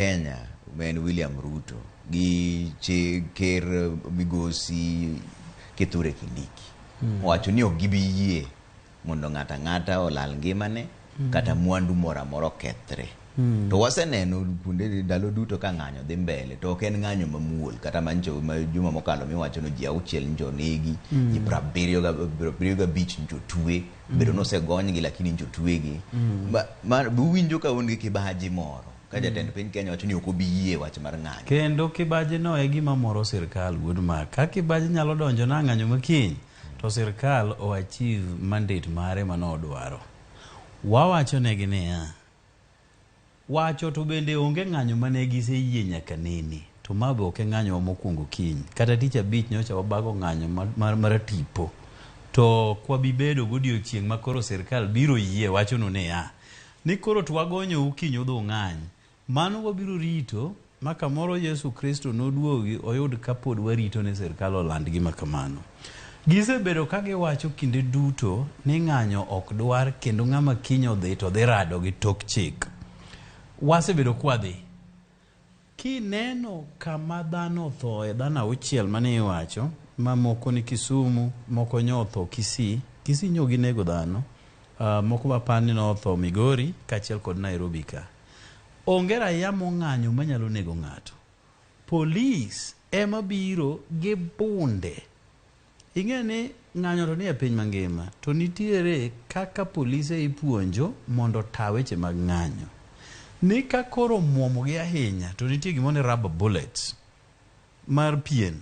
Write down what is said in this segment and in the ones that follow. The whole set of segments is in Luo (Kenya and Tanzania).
Kenya ma en William Ruto gi ker migosi Kithure Kindiki owacho ni ok gibi yie mondo ng'ato ang'ata olal ngimane kata mwandu moro amora okethre. To waseneno kuonde ndalo duto ka ng'anyo dhi mbele to ok en ng'anyo mamuol kata mancho ma juma mokalo miwacho ni ji auchiel njo onegi, ji 75 njo otwe, bedo nosegonygi lakini njo otwegi. Ma uwinjo ka un gi kibaji moro ka jatend piny Kenya wacho ni ok obi yie wach mar ng'anyo. Kendo kibaji no e gima moro sirkal wuod ma. Ka kibaji nyalo donjo na ng'anyo makiny, to sirkal o achieve mandate mare manodwaro. Wawacho negi niya, wacho to bende onge ng'anyo mane giseyie nyaka nene. To ma be ok e ng'anyo mokwongo kiny. Kata tich abich nyocha wabago ng'anyo mar tipo. To ok wabi bedo godiochieng' ma koro sirkal biro yie wachonu niya, ni koro to wagonyou kiny udhi ung'any. Mano wabiro rito ma kamoro Yesu Kristo noduogi oyud kapod warito ni sirkal oland gima kamano. Gisebedo ka giwacho kinde duto ni ng'anyo ok dwar kendo ng'ama kiny odhi to dhi rado gi tok chik. Wasebedo kwadhi. Kineno kama dhano othoe, dhano auchiel mane iwacho, ma moko ni Kisumu, moko nyo otho Kisii, Kisii nyo ginego dhano, moko apar ni notho Migori kaachiel kod Nairobi ka. Onge raia mong'anyo manyalo nego ng'ato. Polis ema biro gi bunde. Ing'e ni ng'anyo to ni e piny mangima, to nitiere kaka polise ipuonjo mondo ota weche mag ng'anyo. Ni ka koro muomogi ahinya, to nitie gimoro ni rubber bullets mar pien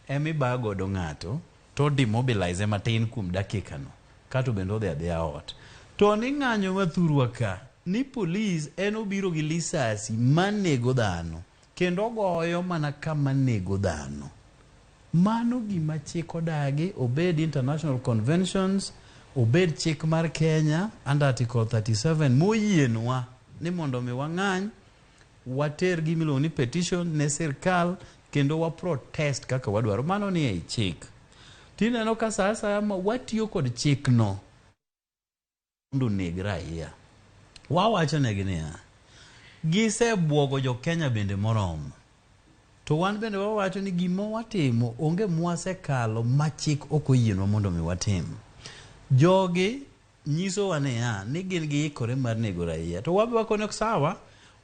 ema ibayo godo ng'ato to demobilize matin kuom dakika no kato bende odhi adhiya ot. To ni ng'anyo ma thurwa ka, ni polis en obiro gi lisasi manego dhano kendo ogoyo mana kama nego dhano. Mano gima chik odagi, obed international conventions, obed chik mar Kenya under Article 37 moyienwa ni mondo mi wang'any, water gima iluongo ni petition ne sirkal kendo wa protest kaka wadwaro. Mano ni ei chik. Tineno ka sa asaya ma watiyo kod chikno mondo oneg raia. Wawacho negi niya, gisebuogo jo Kenya bende moromo. To wan bende wawacho ni gima watimo onge mwasekalo ma chik ok oyienwa mondo mi watim. Jogi nyisowa niya, ni gin giikore mar nego raia. To wabe wakone sawa,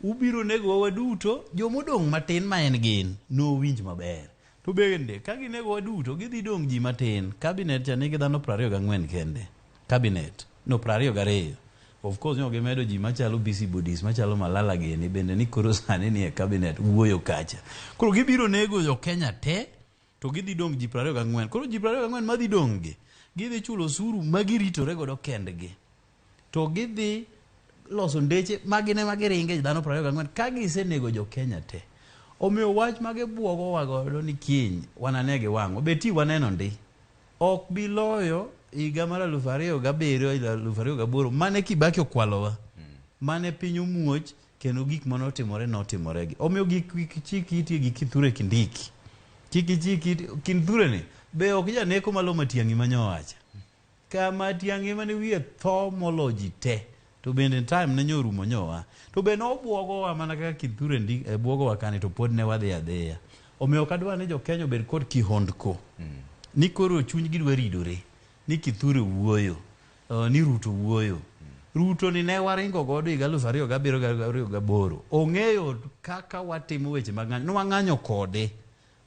ubiro negowa waduto, jomodong' matin ma en gin, nowinj maber. To bende, ka ginegowa duto, gidhi dong' ji matin. Cabinet cha nigi dhano 24 kende. Cabinet. No, 22. Of course, nyo gimedo ji machalo busybodies, machalo Malala gini, bende ni koro sani ni e cabinet wuoyo kacha. Koro gibiro nego jo Kenya te, to gidhi dong' ji 24. Koro ji 24 madhi dong' gi, gidhi chulo osuru ma giritore godo kendgi. To gidhi loso ndeche ma gin ema giringe dhano 24 ka gisenego jo Kenya te. Omiyo wach ma gibuogowa godo ni kiny wanane gi wang'wa, be ti waneno ndi. Ok bi loyo higa mar 2007, 2008 mane Kibaki okwalowa. Mane piny omuoch kendo gik mane otimore notimore gi. Omiyo gik chik iti gi Kithure Kindiki. Kik ichik iti, Kithure ni be ok janeko malo Matiang'i manyowacho. Ka Matiang'i mane wiye tho molo ji te. To bende time ne nyorumo nyowa. To be nobuogowa mana kaka Kithure ndi buogowa kani to pod ne wadhi adhiya. Omiyo ok adwa ni jo Kenya obed kod kihondko. Ni koro chunygi dwa ridore. Ni Kithure wuoyo. Ni Ruto wuoyo. Ruto ni ne waringo godo higa 2007 2008. Ong'eyo kaka watimo weche mag ng'anyo. Nwang'anyo kode.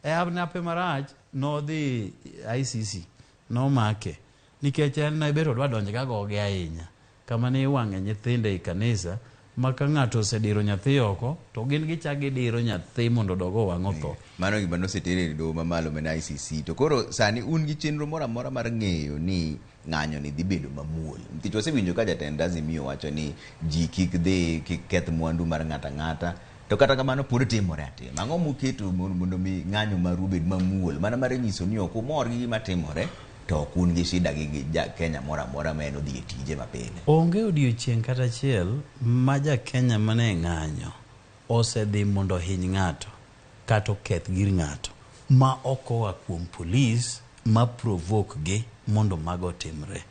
E nape marach nodhi ICC. Nomake. Nikech en ne bet odwa donjo ga goge ahinya. Kama ne iwang'e nyithindo ei kanisa ma ka ng'ato osediro nyathi oko to gin gichak gidiro nyathi mondo odog owang' otho. Mano gima noseter e doho mamalo mana ICC. To koro sani un gi chenro moro amora mar ng'eyo ni ng'anyo ni dhi bedo mamuol. Nikech wasewinjo ka jatend Azimio wacho ni ji kik dhi kik keth mwandu mar ng'ato ang'ata. To kata kamano pod timore atima. Ang'o muketo mondo mi ng'anyo maru obed mamuol? Mana mar nyiso ni ok umor gi gima timore to ok un gi shida gi ja Kenya moro amora ma en odhi e tije mapile. Onge odiochieng' kata achiel ma ja Kenya mane ng'anyo osedhi mondo ohiny ng'ato kata oketh gir ng'ato ma ok oa kuom polis ma provoke gi mondo mago otimre.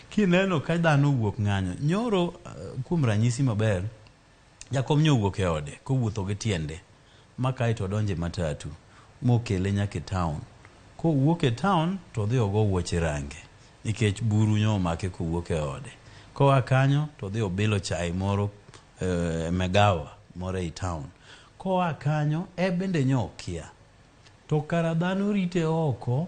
Kineno ka dhano owuok ng'anyo, nyoro kuom ranyisi maber, Jakom nyo owuok e ode kowuotho gi tiende ma kae to odonjo e matatu mokele nyaka e town. Kowuok e town to odhi ogo wuoche range nikech buru nyo omake kowuok e ode. Koa kanyo to odhi obilo chai moro e megawa moro ei town. Koa kanyo e bende nyo okia. To kara dhano rite oko.